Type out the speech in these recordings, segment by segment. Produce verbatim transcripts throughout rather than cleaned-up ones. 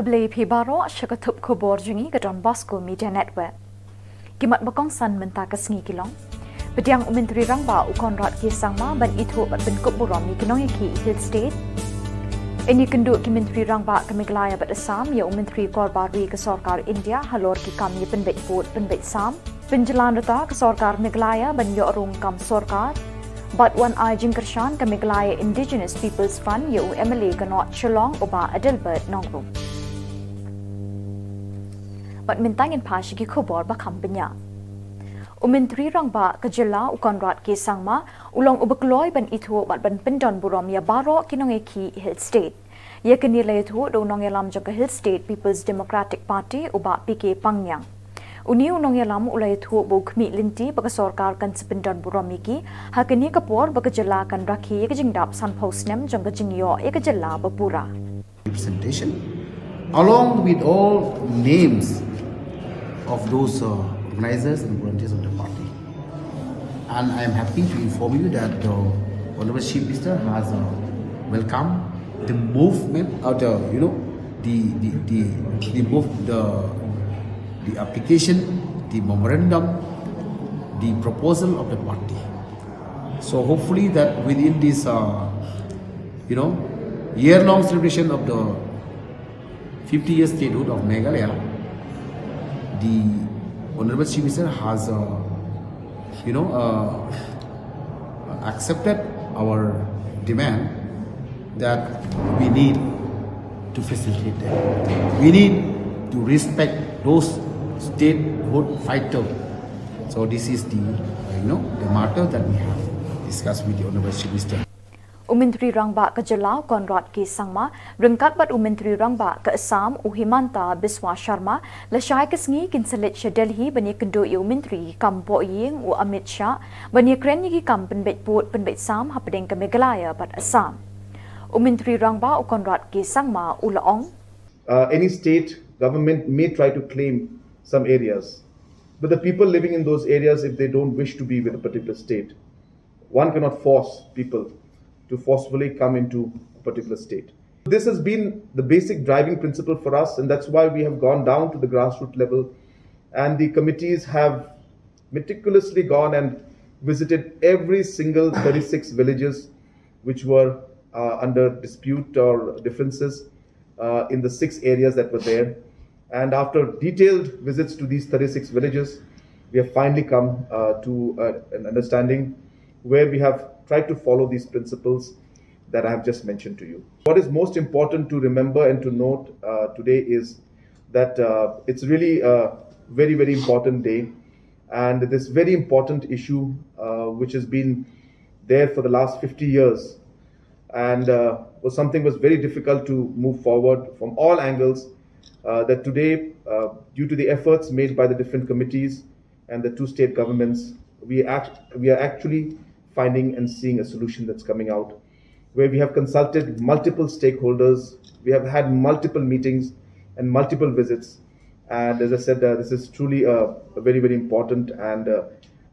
Lei phi baroh sha ka thup khubor jong ngi ka Don Bosco Media Network. Ki mat ba kongsan mynta ka sngi ki long: Pdiang u Myntri Rangbah u Conrad K Sangma ban ithuh bad pynkup burom ïa ki nongïakhih Hill State. Yn ïakynduh ki Myntri Rangbah ka Meghalaya bad Assam ïa u Myntri Korbar Ri ka Sorkar India halor ki kam ïa pynbeit pud pynbeit sam. Pynjlan rta ka Sorkar Meghalaya ban ïoh rung kam sorkar. Bad wan ai jingkyrshan ka Meghalaya Indigenous People's Front ïa u M L A ka North Shillong u Bah Adelbert Nongrum. Bad mynta ngin phai sha ki khubor ba kham bniah. U Myntri Rangbah ka jylla u Conrad K Sangma u long uba kloi ban ithuh bad ban pyndon burom ïa baroh ki nongïakhih Hill State. Ïa kane la ïathuh da u nongïalam jong ka Hill State People's Democratic Party u Bah P K Pangniang. Une u nongïalam u la ïathuh ba u khmih lynti ba ka sorkar kan sa pyndon burom ïa ki ha kane ka por ba ka jylla kan rakhe ïa ka jingdap sanphew snem jong ka jingïoh ïa ka jylla ba pura. Presentation, along with all names of those uh, organizers and volunteers of the party. And I am happy to inform you that the Honorable Chief Minister has uh, welcomed the movement, or the, you know, the the the, the move, the the application, the memorandum, the proposal of the party. So hopefully that within this, uh, you know, year-long celebration of the fifty years statehood of Meghalaya, the Honorable Chief Minister has, uh, you know, uh, accepted our demand that we need to facilitate them. We need to respect those statehood fighters. So this is the, uh, you know, the matter that we have discussed with the Honorable Chief Minister. U Myntri Rangbah ka jylla u Conrad K Sangma ryngkat bad u Myntri Rangbah ka Assam u Himanta Biswa Sharma la shai ka sngi kin sa leit sha Delhi ban ïakynduh ïa u Myntri kam poh ïing u Amit Shah ban ïakren ïa ki kam pynbeit pud pynbeit sam hapdeng ka Meghalaya bad Assam. U Myntri Rangbah u Conrad K Sangma u la ong. Uh, any state government may try to claim some areas, but the people living in those areas, if they don't wish to be with a particular state, one cannot force people to forcefully come into a particular state. This has been the basic driving principle for us, and that's why we have gone down to the grassroots level, and the committees have meticulously gone and visited every single thirty-six villages which were uh, under dispute or differences uh, in the six areas that were there. And after detailed visits to these thirty-six villages, we have finally come uh, to uh, an understanding where we have tried to follow these principles that I have just mentioned to you. What is most important to remember and to note uh, today is that uh, it's really a very, very important day. And this very important issue, uh, which has been there for the last fifty years, and uh, was something was very difficult to move forward from all angles, uh, that today, uh, due to the efforts made by the different committees and the two state governments, we, act, we are actually finding and seeing a solution that's coming out, where we have consulted multiple stakeholders, we have had multiple meetings and multiple visits. And as I said, uh, this is truly a, a very, very important and uh,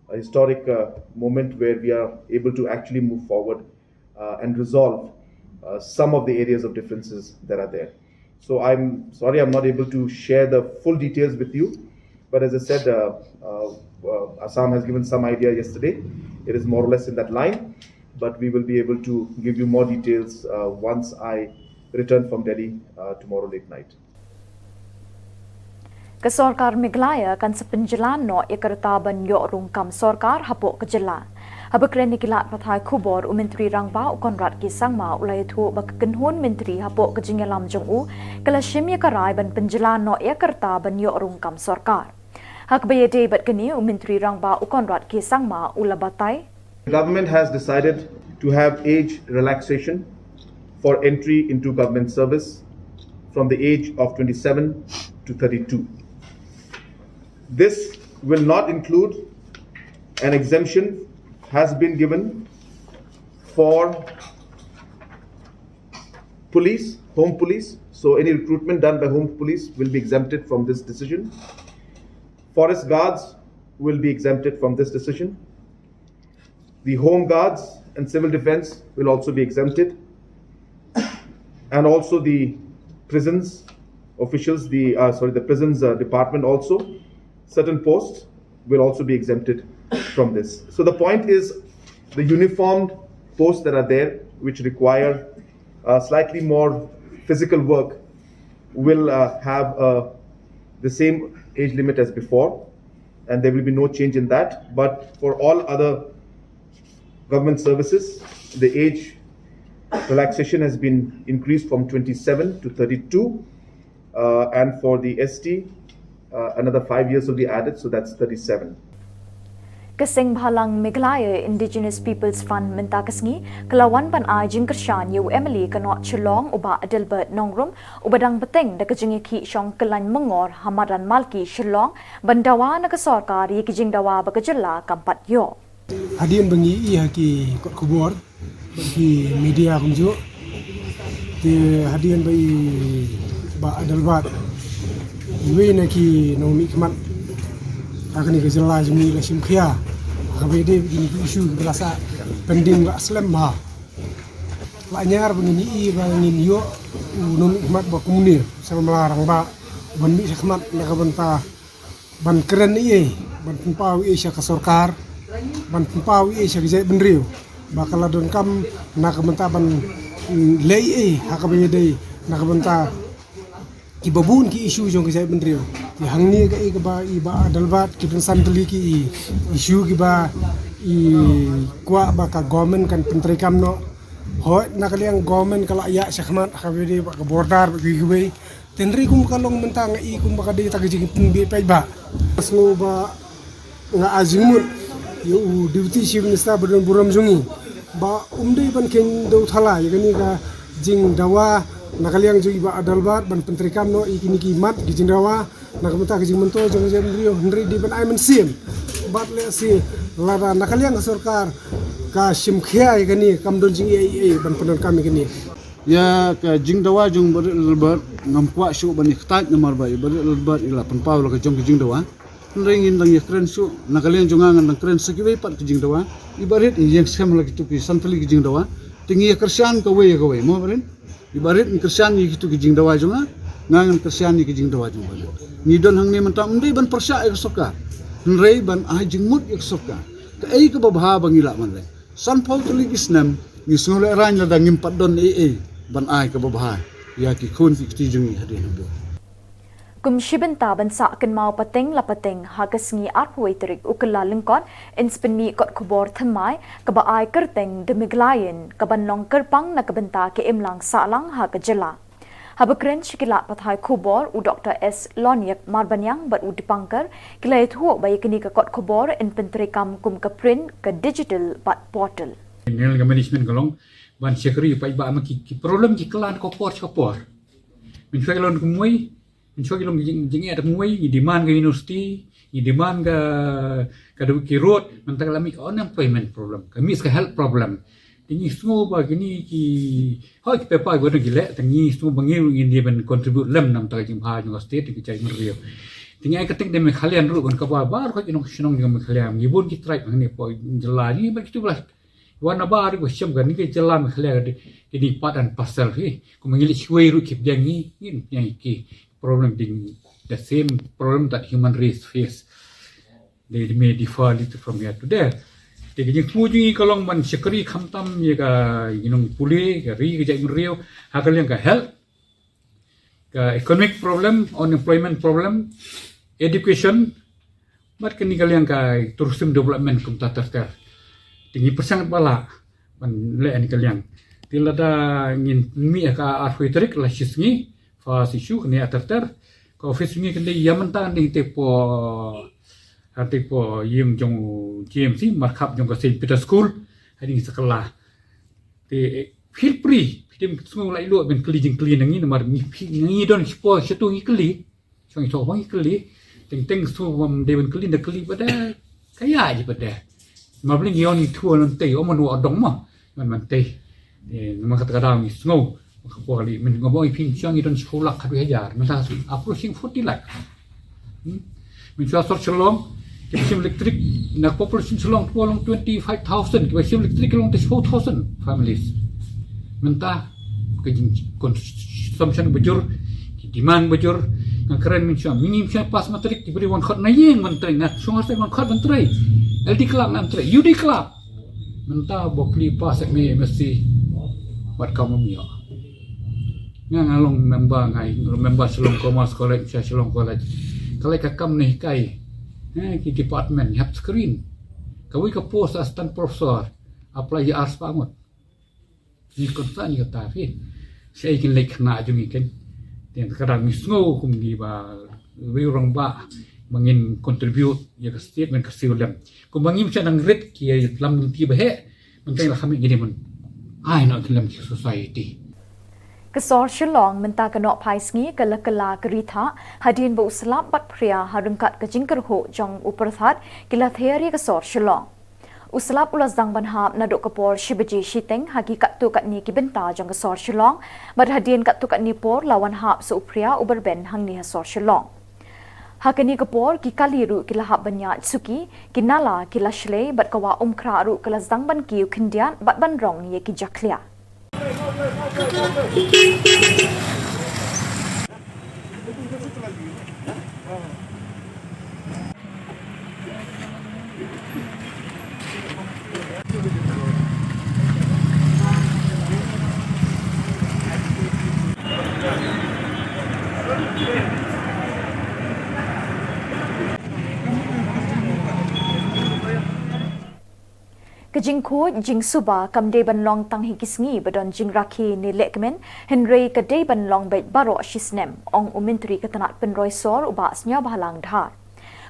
a historic uh, moment where we are able to actually move forward uh, and resolve uh, some of the areas of differences that are there. So I'm sorry I'm not able to share the full details with you, but as I said, uh, uh, uh, Assam has given some idea yesterday. It is more or less in that line, but we will be able to give you more details uh, once I return from Delhi uh, tomorrow late night. Ka sorkar Meghalaya kan sa pynjlan noh ïa ka rta ban ïoh rung kam sorkar hapoh ka jylla. Haba kren ïa ki lad pathai khubor u Myntri Rangbah u Conrad K Sangma u la ïathuh ba ka kynhun myntri hapoh ka jingïalam jong u ka la shim ïa ka rai ban pynjlan noh ïa ka rta ban ïoh rung kam sorkar. Ha kaba ïadei bad kane u Myntri Rangbah u Conrad K Sangma u la batai. The government has decided to have age relaxation for entry into government service from the age of twenty-seven to thirty-two. This will not include an exemption has been given for police, home police. So any recruitment done by home police will be exempted from this decision. Forest guards will be exempted from this decision. The home guards and civil defense will also be exempted. And also the prisons officials, the uh, sorry, the prisons uh, department also, certain posts will also be exempted from this. So the point is, the uniformed posts that are there, which require uh, slightly more physical work, will uh, have uh, the same age limit as before, and there will be no change in that. But for all other government services, the age relaxation has been increased from twenty-seven to thirty-two, uh, and for the S T, uh, another five years will be added, so that's thirty-seven. Ka Seng Bhalang Meghalaya Indigenous People's Front mynta ka sngi ka la wan ban ai jingkyrshan ïa u M L A ka North Shillong u Bah Adelbert Nongrum, uba dang bteng da ka jingïakhih shong kyllain myngor ha madan Malki Shillong, ban dawa na ka sorkar ïa ki jingdawa ba ka jylla kam pat ïoh. Hadien ba ngi ïohi ha ki kot khubor, ki media kumjuh, te hadien ba i Bah Adelbert, iwei na ki nongmihkhmat ha kane ka jylla jong ngi la shim khia ha kaba ïadei bad kine ki issue kiba la sah pending la slem bha. La ñiar ba ngin ïohi ba ngin ïoh u nongmihkhmat ba kumne, samla rangbah, ban mih shakhmat na ka bynta ban kren ei ei, ban pynpaw ei ei sha ka sorkar, ban pynpaw ei ei sha ka jaitbynriew ba ka la donkam na ka bynta ban leh ei ei ha kaba ïadei na ka bynta kiba bun ki issue jong ka jaitbynriew. Te hangne kaei kaba i Bah Adelbert, ki don san tylli ki issue kiba i kwah ba ka government kan pyntreikam noh. Hooid, na ka liang government ka la ïaid shakhmat ha kaba ïadei bad ka border bad kiwei kiwei. Te hynrei kum ka long mynta nga i kum ba ka dei ta ka jingpynbeit paidbah. Sngew ba nga ai jingmut ïa u Deputy Chief Minister ba don burom jong ngi ba um dei ban kheiñ dewthala ïa kane ka jingdawa na ka liang jong i Bah Adelbert ban pyntreikam noh ïa kine ki mat ki jingdawa na ka bynta ka jingmyntoi jong ka jaitbynriew, hynrei dei ban ai mynsiem. Bad lehse lada na ka liang ka sorkar ka shim khia ïa kane, kam don jingïaid ei ei ban pyndonkam ïa kane. Ïa ka jingdawa jong Bah Adelbert ngam kwah shuh ban ïa kyntait namar ba i Bah Adelbert i la pynpaw la ka jong ka jingdawa. Hynrei ngin dang ïa kren shuh, na ka liang jong nga ngan dang kren sa kiwei pat ki jingdawa. I Bah Rit i ïeng skhem la kitu ki san tylli ki jingdawa. Te ngi ïa kyrshan kawei ïa kawei, mo Bah Rit? I Bah Rit ngi kyrshan ïa kitu ki jingdawa jong nga, nga ngan kyrshan ïa ki jingdawa jong Bah Rit. Ngi don hangne mynta ym dei ban pyrshah ïa ka sorkar, hynrei ban ai jingmut ïa ka sorkar. Kaei kaba bha ba ngi lah ban leh. Sanphew tylli ki snem ngi sngewlehraiñ lada ngim pat don ei ei ban ai kaba bha ïa ki khun ki kti jong ngi hadien habud. Kum shi bynta ban sah kynmaw pateng la pateng, ha ka sngi arphew wei tarik u Kyllalyngkot yn sa pynmih kot khubor thymmai kaba ai kyrteng The Meghalayan, kaban long kyrpang na ka bynta ka imlang sahlang ha ka jylla. Haba kren sha ki lad pathai khubor, u Doktor S Loniak Marbaniang bad u Dipankar ki la ïathuh ba ïa kane ka kot khubor yn pyntreikam kum ka print, ka digital bad portal. Ngi ka management ka long ban shakri paidbah, ma ki, ki problem ki kylla na ka por sha ka por. Mynshuwa ki long kumwei, mynshuwa ki long jing, jingeh da kumwei, ngi demand ka university, ngi demand ka, ka dei ki road, mynta ka la mih ka unemployment problem, ka mih ka health problem. Te ngi sngew ba kine ki, hooid ki paper ki ba dang ki leh, te ngi sngew ba ngi ruh ngin ïa ban contribute lem na ka bynta ka jingbha jong ka state, ka jaitbynriew. Te ngi ai kyrteng The Meghalayan ruh ban kaba baroh ki nongshong shnong jong ka Meghalaya, ngi bun ki tribe hangne hapoh jylla ngi, bad kitu ba la wan nabar ruh ba shem kane ka jylla Meghalaya ka dei, kine part and parcel hi. Kumba ngi leit shawei ruh ki pdiang ngi, ngin pdiang ki. Problem dei, the same problem that human race face. They may differ little from here to there. Te ka jingsngew jong ngi ka long ban shakri khamtam ïa ka, ïa ki nongpule, ka ri, ka jaitbynriew, ha ka liang ka health, ka economic problem, unemployment problem, education, bad kane ka liang ka tourism development kumta ter ter. Te ngi pyrshang ba lah ban leh kane ka liang. Te lada ngin mih ha ka arphew tarik, la shi sngi, first issue kane ter ter. Ka office ngi kane ïa mynta kane te po, te po ïing jong J M C, markhap jong ka Saint Peter School, ha ding sa kylla. Te feel free, phi dei ban sngew lait luid ban kylli jingkylli na ngi, namar ngi, ngi don shipor shatu ngi kylli. Shong i thok bang i kylli, teng teng sngew bym dei ban kylli, da kylli pat de, ka ïa ji pat de. Ma bling yon i thua lon tei, o man wa dong ma, man man tei. Eh, namar kata ka daw ngi sngew, ka por kali, men ngam oi phin shong i don shiphew lak khatwei hajar, men ta approaching forty lakh. Hmm? Mynshuwa sor Shillong, ki shim electric, na population Shillong ki long twenty five thousand, ki shim electric ki long te four thousand families. Mynta ka jing consumption ba jur, ki Iman bajur, nga kren mynshuwa, mynta mynta pass matric, ki briew wan khot na ïing ban trei, nga shong hasta wan khot ban trei. L D Club ngam trei, U D Club. Mynta ba pli pass M A M S C, wat kam ym ïoh. Nga nga long member, nga long member Shillong Commerce College, sha Shillong College. Ka lei ka kam ne hikai. Eh, ki department, hap screen. Kawei ka post assistant professor, apply ïa ar spah ngut. Ni kon sa ni kata phi. Sa kin lek na jong i ken. Tiang kadang ni sngew kum ngi ba, wei rong ba, ba ngin contribute ïa ka state ban ka siu lem. Kum ba ngim sa nang rit ki lam ti ba he. Mynta la kham ngi di mun. Ai no ki lem ki society. Ka sor Shillong mynta ka nohphai sngi ka la kylla ka ritha, hadien ba u slap bad phria ha ryngkat ka jingkyrhuh jong u pyrthat ki la ther ïa ka sor Shillong. U slap u la sdang ban hap naduh ka por shi baje shiteng ha ki katto katne ki bynta jong ka sor Shillong, bad hadien katto katne por la wan hap sa u phria uba rben hangne ha sor Shillong. Ha kane ka por ki kali ruh ki la hap ban ïaid suki, ki nala ki la shlei bad ka wah Umkhrah ruh ka la sdang ban kiew khyndiat bad ban rong ïa ki jakhlia. Ka jingkhuid jingsuba kam dei ban long tang ha ki sngi ba don jingrakhe ne lehkmen, hynrei ka dei ban long beit baroh shi snem, ong u Myntri ka tnat pynroi sor u Bah Sniawbhalang Dhar.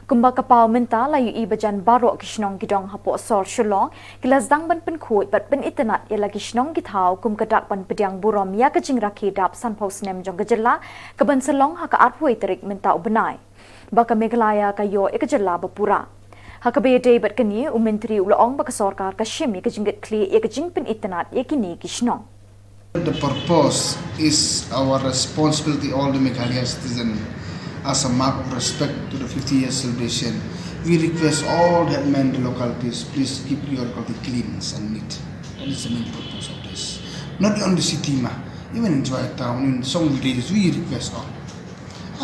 Kumba ka paw mynta la ïohi ba jan baroh ki shnong ki dong hapoh sor Shillong ki la sdang ban pynkhuid bad pynitynnad ïa la ki shnong ki thaw kum ka dak ban pdiang burom ïa ka jingrakhe dap sanphew snem jong ka jylla, ka ban sa long ha ka arphew wei tarik mynta u bnai. Ba ka Meghalaya ka ïoh ïa ka jylla ba pura. Ha kaba ïadei bad kane, u Myntri u la ong ba ka sorkar ka shim ïa ka jingkitkhlieh ïa ka jingpynitynnad ïa kine ki shnong. The purpose is our responsibility, all the Meghalaya citizen, as a mark of respect to the fifty year celebration. We request all headmen, the localities, please keep your locality clean and neat. That is the main purpose of this. Not only city ma, even in Jowai town, in some villages, we request all.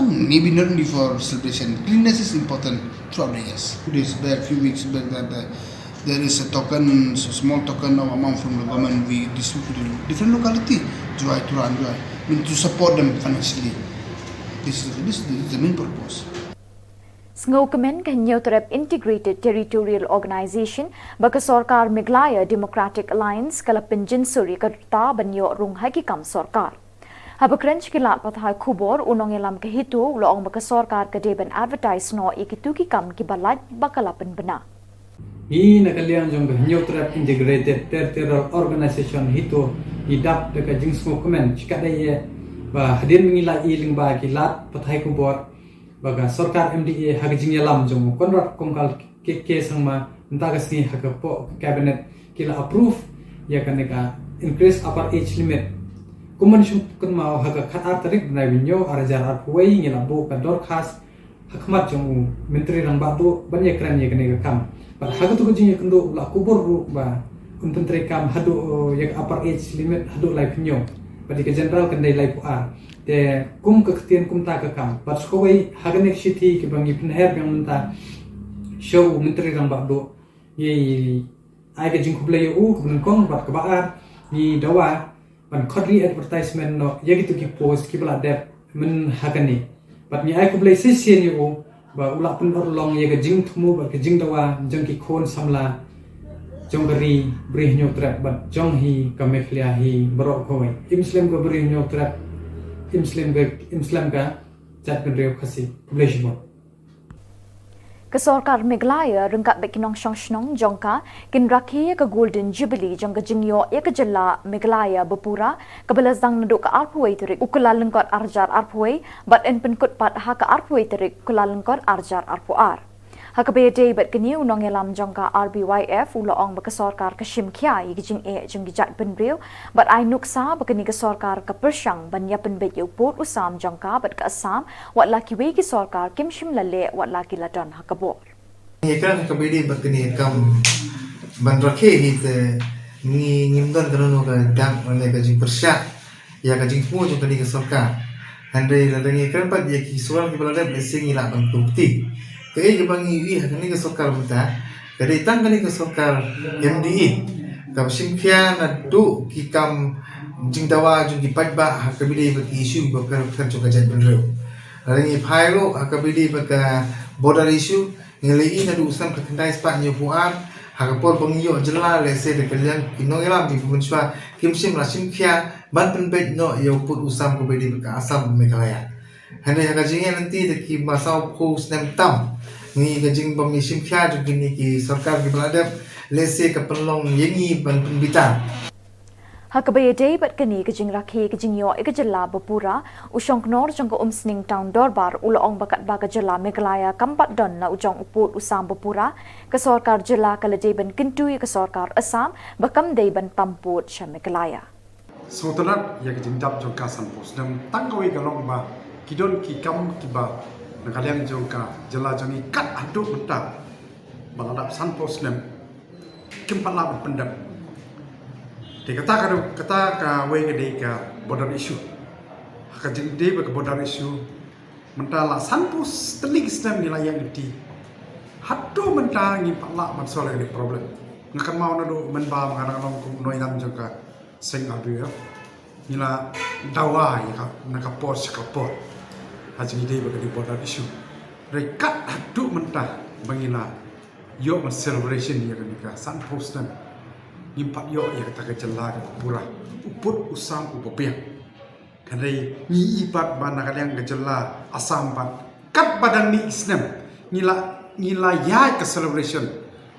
And maybe not only for celebration, cleanliness is important throughout the years. Two days back, few weeks back, that uh, there is a token, a small token of amount from the government we distribute to different locality, Jowai, Tura and Jowai, I mean, to support them financially. This is, this is the main purpose. Sngewkmen ka Hynñiewtrep Integrated Territorial Organization ba ka sorkar Meghalaya Democratic Alliance ka la pynjynsur ïa ka rta ban ïoh rung ha ki kam sorkar. Haba kren sha ki lad pathai khubor, u nongïalam ka HITO u la ong ba ka sorkar ka dei ban advertise noh ïa kito ki kam kiba lait ba ka la pynbna. Ngi na ka liang jong ka Hynñiewtrep Integrated Territorial Organization, HITO, ngi dap da ka jingsngewkmen shikatdei ïa ba hadien ba ngi la ïohi lyngba ki lad pathai khubor ba ka sorkar M D A ha ka jingïalam jong u Conrad Kongkal K K Sangma mynta ka sngi ha ka poh ka cabinet ki la approve ïa kane ka increase upper age limit. Kum ban shu kynmaw, ha ka khatar tarik bnai ba hynñiew ar hajar arphew wei ngi la buh ka dorkhas ha khmat jong u Myntri Rangbah Duh ban ïakren ïa kane ka kam. Bad ha kato ka jingïakynduh u la kubur ruh ba un pyntreikam haduh, uh, ïa ka upper age limit haduh laiphew hynñiew. Bad ïa ka general kan dei laiphew ar. Te kum ka ktien kumta ka kam. Bad sa kawei ha kane ka shithi kaba ngi pynher biang mynta sha u Myntri Rangbah Duh, ngi ai ka jingkhublei ïa u kaba nyngkong, bad kaba ar ngi dawa ban khot re-advertisement noh ïa kito ki post kiba la dep mynta ha kane. Bad ngi ai khublei shisien ïa u ba u la pynurlong ïa ka jingthmu bad ka jingdawa jong ki khun samla jong ka ri, Bri Hynñiewtrep bad jong hi ka Meghalaya hi baroh kawei. Im slem ka Bri Hynñiewtrep, im slem ka, im slem ka jaitbynriew Khasi. Khublei shibun. Ka sorkar Meghalaya ryngkat bad ki nongshong shnong jong ka kin rakhe ïa ka Golden Jubilee jong ka jingïoh ïa ka jylla Meghalaya bapura, kaba la sdang naduh ka arphew wei tarik u Kyllalyngkot ar hajar arphew wei, bad yn pynkut pat ha ka arphew wei tarik u Kyllalyngkot ar hajar arphew ar. Ha kaba ïadei bad kane, u nongïalam jong ka R B Y F u la ong ba ka sorkar ka shim khia ïa ki jingeh jong ki jaitbynriew, bad ai nuksa ba kane ka sorkar ka pyrshang ban ïapynbeit ïa u pud u sam jong ka bad ka Assam, wat la kiwei ki sorkar kim shym la leh wat la ki la don ha ka bor. Ngi kren ha kaba ïadei bad kane ka kam ban rakhe hi te ngi, ngim don kano kano ka dak lane ka jingpyrshah ïa ka jingthmu jong kane ka sorkar. Hynrei lada ngi kren pat ïa ki sawal kiba la dep, lehse ngi lah ban pynbti. Kaei kaba ngi ïohi ha kane ka sorkar mynta, ka dei tang kane ka sorkar M D A kaba shim khia naduh ki kam jingdawa jong ki paidbah ha kaba ïadei bad ki issue kiba pher pher jong ka jaitbynriew. Lada ngi phai ruh ha kaba ïadei bad ka border issue, ngi la ïohi naduh u snem khatkhyndai spah hynñiewphew ar, ha ka por ba ngi ïoh jylla, lehse da ka liang ki nongïalam jong ki mynshuwa kim shym la shim khia ban pynbeit noh ïa u pud u sam kaba ïadei bad ka Assam bad Meghalaya. Hynrei ha ka jingïaid lynti da kiba sawphew snem tam, ngi ka jingbym ïashim khia jong kine ki sorkar kiba la dep, lehse ka pynlong ïa ngi ban pynbitar. Ha kaba ïadei bad kane ka jingrakhe ka jingïoh ïa ka jylla ba pura, u Shongknor jong ka Umsning Town Dorbar u la ong ba katba ka jylla Meghalaya kam pat don la u jong u pud u sam ba pura, ka sorkar jylla ka la dei ban kyntu ïa ka sorkar Assam ba kam dei ban tam pud sha Meghalaya. Sngewtynnat ïa ka jingdap jong ka sanphew snem, tang kawei ka long ba ki don ki kam kiba na ka liang jong ka jylla jong ngi kat haduh mynta ba la dap sanphew snem kim pat lah ban pyndep. Te kata ka, kata kawei ka dei ka border issue. Ha ka jingdei bad ka border issue, mynta la sanphew tylli ki snem ngi la ïaid lynti. Haduh mynta ngim pat lah ban solve ïa kane ka problem. Nga kynmaw naduh mynba nga dang long kum u nongïalam jong ka seng R B F, ngi la dawa ïa ka na ka por sha ka por ha jingdei bad kane ka border issue. Hynrei kat haduh mynta ba ngi la ïoh ban celebration ïa kane ka sanphew snem, ngim pat ïoh ïa kata ka jylla kaba pura, u pud u sam uba biang. Hynrei ngi i pat ba na ka liang ka jylla Assam pat katba dang mih ki snem ngi la, ngi la ïaid ka celebration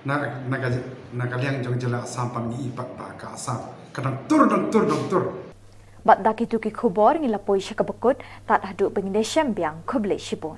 na, na ka, na ka liang jong jylla Assam pat ngi i pat ba ka Assam ka dang tur, dang tur, dang tur. Bad da kito ki khubor ngi la poi sha kaba kut, tad haduh ba ngin ïashem biang, khublei shibun.